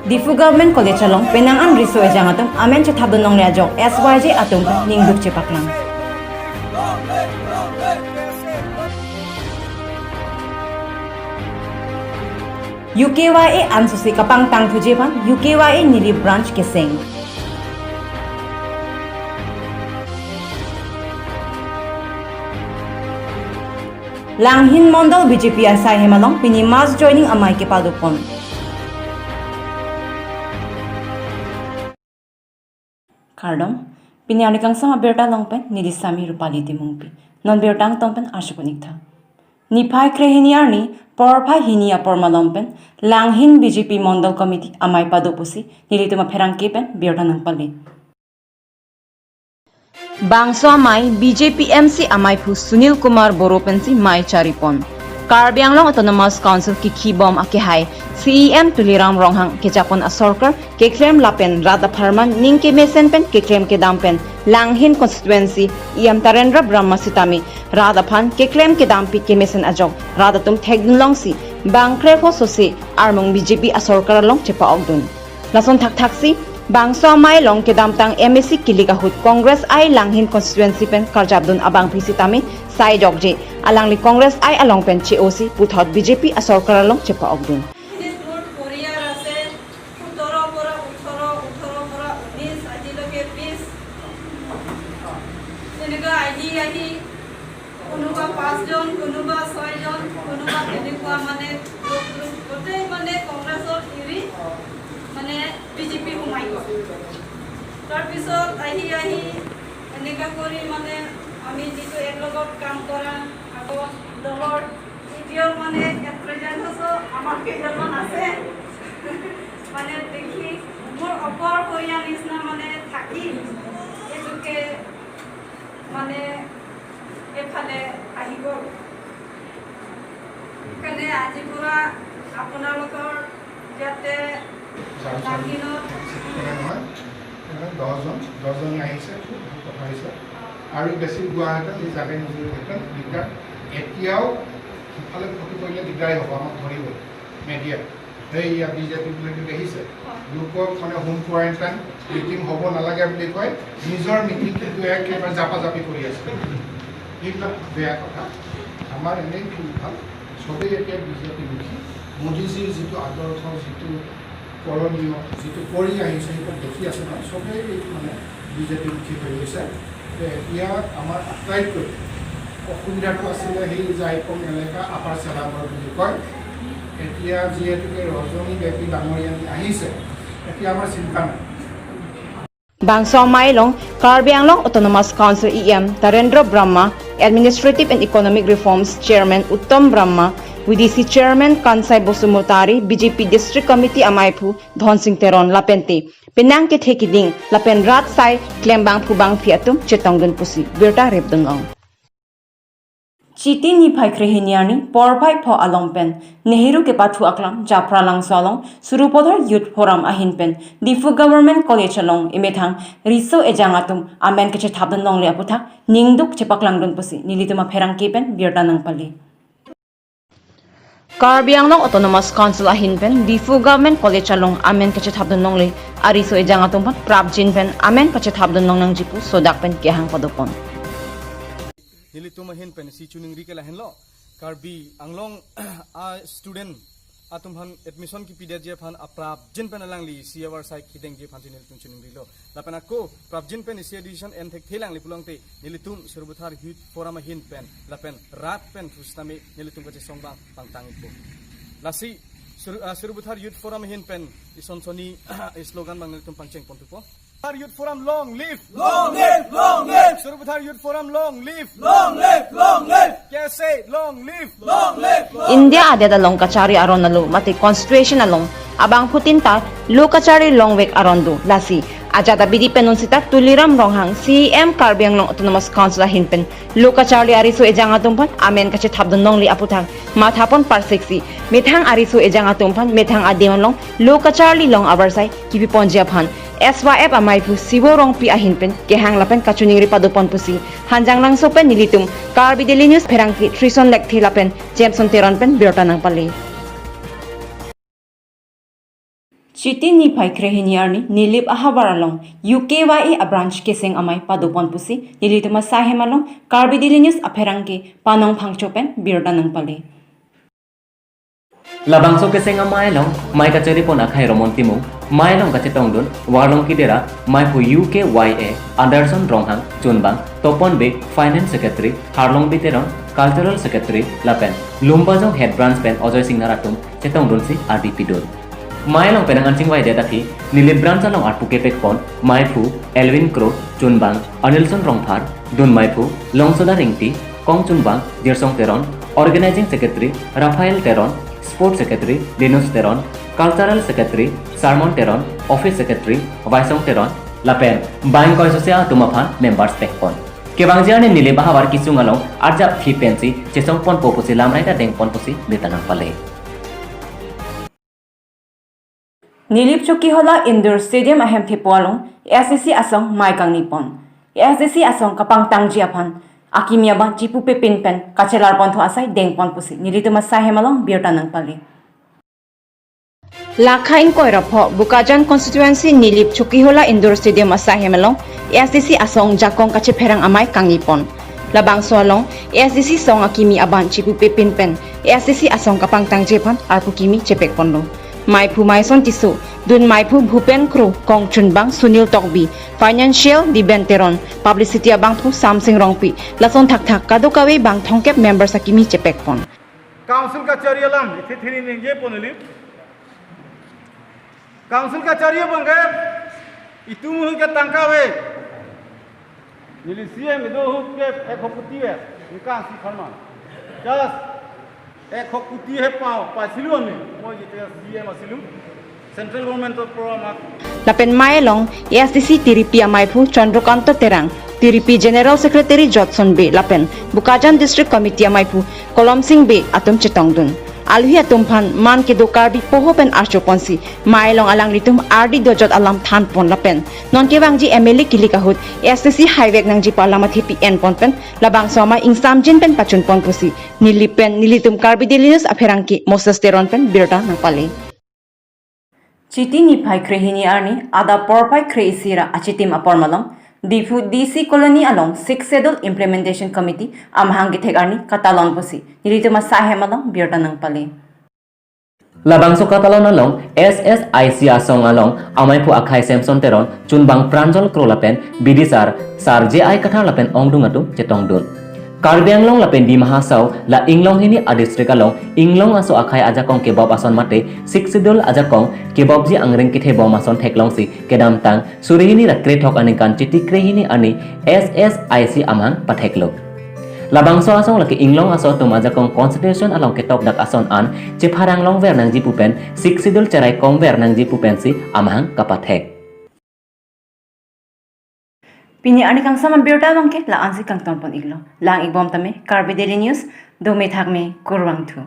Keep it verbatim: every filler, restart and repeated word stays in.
Diphu Government College along penang an riso ejang atum amen chethapdun longle ajok S Y J atum pen ningduk chepaklang. U K Y A ansosi kapangtang thuji aphan U K Y A Nilip Branch keseng. Langhin Mondol B J P asai hem along pini mass joining amei kepadopon. Kardom, pini arni kangsam abirta along pen neli Sami Rupali Timungpi. Non birta angton pen arjuponik tha. Niphai krehini arni porphai hini apor malom pen Langhin B J P Mondol Committee amei pado pusi nelitum apherangke pen birta nangpale. Bangso amei B J P M C ameiphu Sunil Kumar Boro pensi mei charipon. Karbi Anglong Autonomous Council kikhibom akehai C E M Tuliram Ronghang kejapon asorkar keklem lapen rat apharman ning kemesen pen keklem kedam pen Langhin constituency E M Tarendra Brahma sitame rat aphan keklem kedampi kemesen ajok rat atum thekdun longsi bang krepho sose armung B J P asorkar along chepa-okdun. Lason thakthaksi bangso amei along kedamtang M A C kilik ahut Congress ai Langhin constituency pen karjapdun abangpi sitame sai jokje alangli Congress ai along pen che-osi puthot B J P asorkar along chepa-okdun. Road Korea আছে সোতৰ পৰা ওঠৰ, ওঠৰ পৰা ঊনৈশ, আজিলৈকে বিশ। তেনেকুৱা আহি আহি কোনোবা পাঁচজন, কোনোবা ছয়জন, কোনোবা তেনেকুৱা মানে গ্ৰুপ গ্ৰুপ গোটেই মানে কংগ্ৰেছৰ এৰি মানে বি জে পি সোমাই গ'ল। তাৰপিছত আহি আহি এনেকা কৰি মানে আমি যিটো এক লগত কাম কৰা আগৰ দলৰ এতিয়াও মানে এট প্ৰেজেণ্ট আছো, আমাৰ কেইজনমান আছে। মানে দেখি মোৰ অকলশৰীয়া নিচিনা মানে থাকি এইটোকে মানে এইফালে আহি গ'ল। সেইকাৰণে আজি পৰা আপোনালোকৰ ইয়াতে জাগিনত নহয়, এনেকে দহজন, দহজনী আহিছে, খুব ভাল কথা হৈছে। আৰু বেছি গুৱাহাটীত এই জাগাই মজুৰি ক্ষেত্ৰত দিগদাৰ। এতিয়াও সিফালে ফটো কৰিলে দিগদাৰী হ'ব, আমাক ধৰিব মিডিয়াত। সেই ইয়াত বি জে পি বুলি দেখিছে, লোকক মানে হোম কোৱাৰেণ্টাইন মিটিং হ'ব নালাগে বুলি কয়, নিজৰ মিটিং কিন্তু একেবাৰে জাপা জাপি কৰি আছে। এইবিলাক বেয়া কথা। আমাৰ এনেই খুব ভাল, চবেই এতিয়া বি জে পি মুখী। মোদীজীৰ যিটো আদৰ্শ, যিটো কৰণীয়, যিটো কৰি আহিছে, সেইবিলাক দেখি আছে নহয়, চবেই মানে বি জে পি মুখী হৈ গৈছে। যে এতিয়া আমাৰ আটাইতকৈ অসুবিধাটো আছিলে সেই জাইপং এলেকা আপাৰ চেলাবৰ বুলি কয়। এতিয়া যিহেতুকে ৰজনী বেপী ডাঙৰীয়া আহিছে, এতিয়া আমাৰ চিন্তা নাই। Bangso amei along Karbi Anglong Autonomous Council E M Tarendra Brahma, Administrative and Economic Reforms Chairman Uttom Brahma, V D C Chairman Kansai Basumatary, B J P District Committee ameiphu Dhonsing Teron lapente penang kethe kiding lapen rat sai klembangphu bangphi atum chetongdun pusi birta repdun long. Chiti niphai krehini arni porphai pho along pen Nehru kepathu aklam Japralangso along Sarupathar Youth Forum ahin pen Diphu Government College along emethang riso ejang atum amen kachethapdun longle aputhak ningduk chepaklangdun pusi nelitum apherangke pen birta nangpale. Karbi Anglong Autonomous Council ahin pen Diphu Government College along amen kachethapdun longle ariso ejang atum pen prapjin pen amen kachethapdun long nangji pu sodak pen kehang padopon. Nelitum ahin pen si choningri ke lahenlo, Karbi Anglong a student atum aphan admission kipidetji aphan aprapjin pen alangli si avarsai kidengji aphan si nelitum choningrilo. Lapen ako prapjin pen isi decision en thekthe alangli pulote nelitum Sarupathar Youth Forum ahin pen lapen rat pen pusitame nelitum kachesong abang pangtang-ikpo. Lasi Sar-, ah, Sarupathar Youth Forum ahin pen isonsoni slogan abang nelitum pangchengpon thupo. Sarupathar Youth Forum long live! Long live, long live! Sarupathar Youth Forum long live! Long live, long live! K S A long live! Long live, long live! India adet along kachari aron alo mate constitution along abangphutin ta lo kacharli longvek aron do. Lasi ajat abidi pen non sita Tuliram Ronghang C E M Karbi Anglong Autonomous Council ahin pen lo kacharli ariso ejang atum aphan amen kachethapdun longle aputhak mathapon parseksi methang ariso ejang atum aphan methang adim along lo kacharli long avarsai kipiponji aphan S Y F ameiphu Sibo Rongpi ahin pen kehang lapen kachoningri padopon pusi Hanjanglangso pen nelitum Karbi Daily News pherangke Trison Lekthe lapen Jameson Teron pen birta nangpale. Chiti niphai kre hini arni Nilip ahavar along U K Y A abranch keseng amei padopon pusi nelitum asai hem along Karbi Daily News apherangke Panong Phangcho pen birta nangpale. Labangso keseng amei along mei kacharipon akhai Romon Timung, mei along kachetongdun Warlong Kidera, meiphu U K Y A Anderson Ronghang, chunbang Topon Bey, Finance Secretary Harlongbi Teron, Cultural Secretary lapen Lumbajong Head Branch pen Ajoy Singnar atum chetongdunsi ardi pidun. Mei along penang anchingvaidet aphi Nilip branch along arpu kepekpon meiphu Elvin Kro, chunbang Anilson Rongphar, dun meiphu Longsodar Ingti, kong chunbang Jirsong Teron, Organizing Secretary Raphael Teron, Sports Secretary Linus Teron, Cultural Secretary Sarmon Teron, Office Secretary Vaisong Teron lapen bang ingkoi sose atum aphan members pekpon. Kevangji arni Nilip ahavar kesung along arjap phi pensi chesongponpo pusi lamrai ta dengpon pusi birta nangpale. Nilip Chokihola Indoor Stadium ahem thepo along A S D C asong mei kangnipon. A S D C asong kapangtangji aphan akimi abang chipu pepin pen kachelarponthu asai dengpon pusi nelitum asai hem along birta nangpale. Lakha ingkoi ra pho Bokajan constituency Nilip Chokihola Indoor Stadium asai hem along A S D C asong jakong kachepherang amei kangnipon. Labangso along A S D C song akimi abang chipu pepin pen A S D C asong kapangtangji aphan arpu kimi chepekponlo. Meiphu Maison Tisso, dun meiphu Bhupen Kro, kong chunbang Sunil Tokbi, financial Diben Teron, publicity abangphu Samsing Rongpi, lason thakthak kadokave bang thomkep members akimi chepekpon. Council kachari alam, ithi thiri ningje pon ili. Council kachari abang ke, itum ke tangka ave. Neli C M do ahut ke ek koti ave, ningkan isi aphan ma. Just ek koti he pao, pachilo ni, mo jite C M asilo. Central Government of Pro Amak. Lapen mei along A S D C Tiripi ameiphu Chandrakanta Terang, Tiripi General Secretary Jotson Bey lapen Bokajan District Committee ameiphu Kolom Sing Bey atum chetongdun. Aluhi atum aphan man kedo Karbi poho pen archoponsi mei along alanglitum ardi dojot alam thanpon lapen non kevangji M L A kilik ahut A S D C haivek nangji pu alam athepi enpon pen labangso amei ingsamjin pen pachunpon pusi Nilip pen nelitum Karbi Daily News apherangke Moses Teron pen birta nangpale. Chiti niphai kre hini arni adap porphai kre isi ra achitim apor malom Diphu D C Colony along Sixth Schedule Implementation Committee amahang kethek arni katalon pusi nelitum asai hem along birta nangpale. Labangso katalon along S S I C asong along ameiphu akhai Samson Teron, chunbang Pranjal Kro lapen bidisar Sar J I Kathar lapen ongdung atum chetongdun. Karbi Anglong lapen Dima Hasao la inglong hini adistrict along inglong aso akhai ajakong kebop ason mate Sixth Schedule ajakong kebopji angring kethebom ason theklongsi kedamtang suri hini ra krethok aningkan Chiti kre hini arni S S I C amahang patheklo. Labangso asong lake inglong aso atum ajakong constitution along ketokdak ason an chepharang longver nangji pu pen Sixth Schedule cherai komver nangji pu pensi amahang kapathek. Pini arni kangsam abirta abangke la-ansi kangtonpon iklo. Lang-ikbom tame Karbi Daily News, dome thakme, kurvangthu.